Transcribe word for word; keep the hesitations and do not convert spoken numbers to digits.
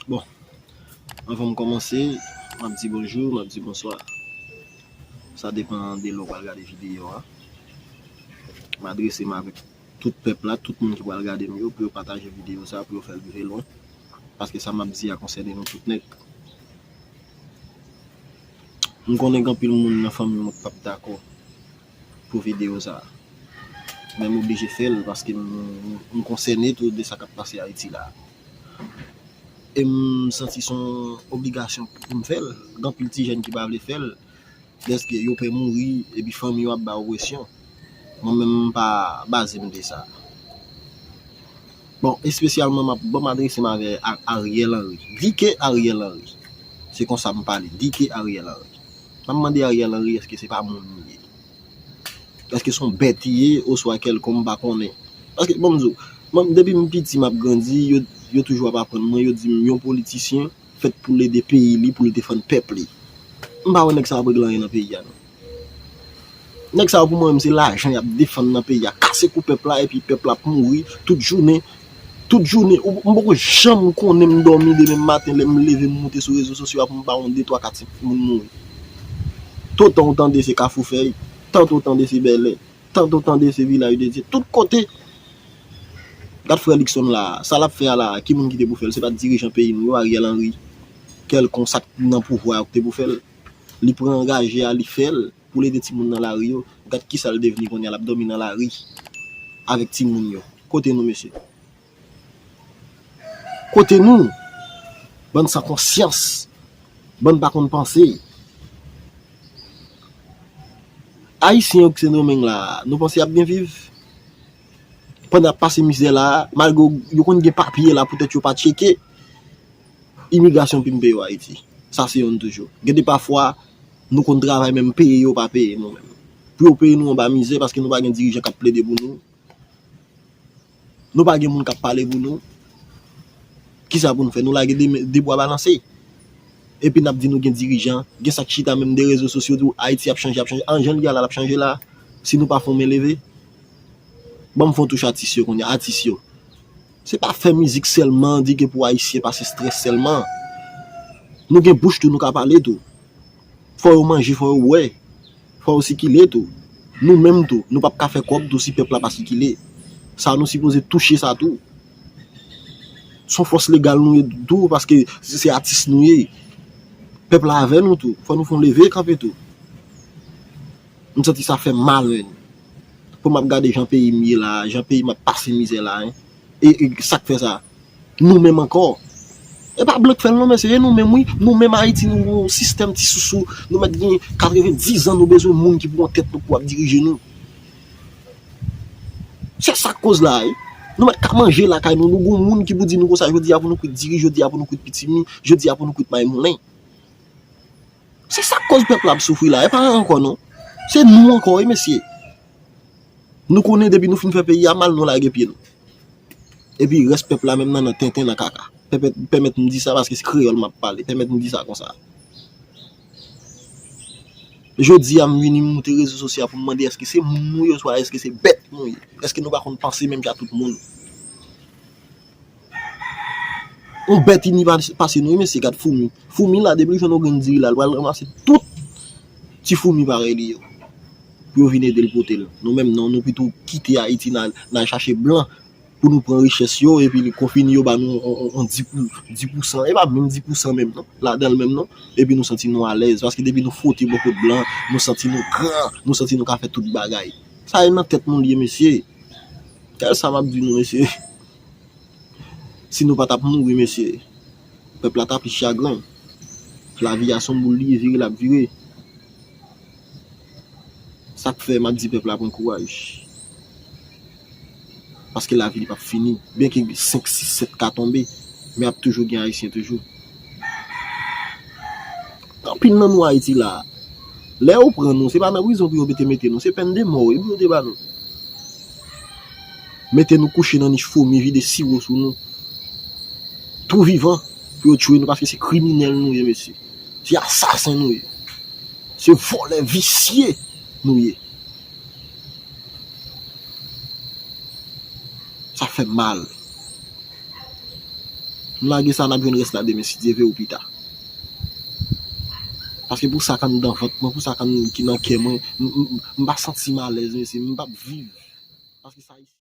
Bon, anvan m kòmanse, m ap di bonjou, m ap di bonswa. Sa depann de lè w pral gade videyo a. M adrese m avèk tout pèp la, tout moun ki pral gade m yo, pou yo pataje videyo sa, pou yo fè l rive lwen. Paske sa m ap di a konsène nou tout nèt. M konnen gen anpil moun nan fanmi m k p ap dakò pou videyo sa. Men m oblije fè l paske m, m, m konsène tou de sa k ap pase Ayiti la. E m santi se yon obligasyon pou m fè l. Gen anpil ti jèn ki pa vle fè l, dèske yo pè mouri, epi fanmi yo ap ba yo presyon. Mwen menm, m pa baze m de sa. Bon, espesyalman, m ap, bon, m adrese m avè A-, Ariel Henry. Dike Ariel Henry. Se konsa m pale. Dike Ariel Henry. M ap mande Ariel Henry, èske se pa moun li ye? Èske se yon bèt li ye, oswa kèlkonk, m pa konnen? Paske, bon, m di w, mwen, depi m piti, m ap grandi, yo, yo toujou ap aprann mwen, yo di m yon politisyen fèt pou l ede peyi li, pou l defann pèp li. M pa wè nèg sa yo ap regle anyen nan peyi a, non. Nèg sa yo, pou mwen menm, se lajan y ap defann nan peyi a. Kase kou pèp la, epi pèp la ap mouri tout jounen. Tout jounen, ou, m poko janm konnen m dòmi demen maten, lè m leve, m moute sou rezo sosyo a pou m pa wè yon de, twa, kat, senk moun mouri. Tanto w tande se Kafou Fèy, tanto w tande se Bèlè, tanto w tande se Vilaj de Dye. Tout kote, gad frè Luckson la, sa l ap fè a la, ki moun ki te pou fè l? Se pa t dirijan peyi nou yo, Ariel Henry, kèlkonk sa k nan pouvwa a ki te pou fè l. Li pran angaje a, li fè l pou l ede timoun nan lari yo. Gad kisa l devni kounye a, l ap dòmi nan lari avèk timoun yo. Kote nou, mesye? Kote nou? Bann san konsyans, bann pa konn panse. Ayisyen yo k Sendomeng la, nou panse y ap byen viv? Pandan y ap pase mizè la, malgre yo konn gen papye la, poutèt yo pa tcheke, imigrasyon pimpe yo Ayiti. Sa se youn toujou. Gen de pafwa, nou konn travay, men peye yo pa peye nou menm. Pou yo peye nou anba mizè, paske nou pa gen dirijan k ap plede pou nou. Nou pa gen moun k ap pale pou nou. Kisa pou nou fè? Nou lage de, de bra balanse. Epi n ap di nou gen dirijan, gen sa k chita menm de rezo sosyo, di w Ayiti ap chanje, ap chanje. An, jan l ye a la, l ap chanje la. Si nou pa fè yon men leve, ban m fè yon touch atis yo kounye a, atis yo. Se pa fè mizik sèlman, di ke pou Ayisyen pase strès sèlman. Nou gen bouch tou, nou ka pale tou. Fò yo manje, fò yo bwè. Fò yo sikile tou. Nou menm tou, nou p ap ka fè kòb tou si pèp la pa sikile. Sa nou sipoze touche sa tou. Se yon fòs legal nou ye tou, paske se, se atis nou ye. Pèp la avè nou tou. Fò nou fè yon leve kanpe tou. M santi sa fè mal, menn. Pou m ap gade jan peyi m ye la, jan peyi m ap pase mizè la, en. E, e sa k fè sa? Nou menm ankò. E pa blan k fè l non, mesye, e nou menm, wi. Nou menm Ayiti, nou gon sistèm ti sousou. Nou mèt gen katrevenndizan, nou bezwen moun ki pou an tèt nou pou ap dirije nou. Se sa k koz la, wi. Nou mèt ka manje lakay nou, nou gon moun ki pou di nou konsa, jodi a pou nou kwit diri, jodi a pou nou kwit pitimi, jodi a pou nou kwit may moulen. Se sa k koz pèp la ap soufri la, e pa ankò non. Se nou ankò, wi, mesye. Nou konnen depi nou fin fè peyi a mal, nou lage pye nou. Epi rès pèp la menm nan, nan tenten, nan kaka. Pèmèt, pèmèt m di sa paske se kreyòl m ap pale. Pèmèt m di sa konsa. Jodi a, m vini, m moute rezo sosyo a pou m mande èske se moun nou ye, oswa èske se bèt nou ye? Èske nou pa konn panse menm jan ak tout moun? Yon bèt ini pa-, pase nou, wi, mesye, gad foumi. Foumi la, depi l jwenn yon grenn diri la, l pral ranmase tout ti foumi parèy li yo. Pou yo vin ede l pote l. Nou menm non, nou pito kite Ayiti, n al, n al chache blan pou nou pran richès yo, epi li konfini yo ba nou on, on, on dis pou, dis pou san, e pa menm dis pou san menm non, ladan l menm non. Epi nou santi nou alèz, paske depi nou fwote bò kot blan, nou santi nou gran, nou santi nou ka fè tout bagay. Sa e nan tèt nou l ye, mesye. Gad sa m ap di nou, mesye. Si nou pa t ap mouri, mesye, pèp la t ap pi chagren. Lavi a se yon boul li ye, vire l ap vire. Sa k fè m ap di pèp la pran kouraj. Paske lavi li p ap fini. Byenke senk, sis, sèt ka tonbe, men ap toujou gen Ayisyen toujou. Anpil nan nou Ayiti la, lè yo pran nou, se pa nan prizon pou yo te mete nou, se pèn de mò wi pou yo te ba nou. Mete nou kouche nan nich fomi, vide siwo sou nou. Tou vivan, pou yo tchwe nou, paske se kriminèl nou ye, mesye. Se asasen nou ye. Se vòlè visye nou ye. Sa fè mal. M lage sa, n ap jwenn rès la demen, si Dye vle, ou pita. Paske pou sa k anndan vant mwen, pou sa k ann, ki nan kè mwen, m, m, m pa santi m alèz, mesye, m p ap viv. Paske sa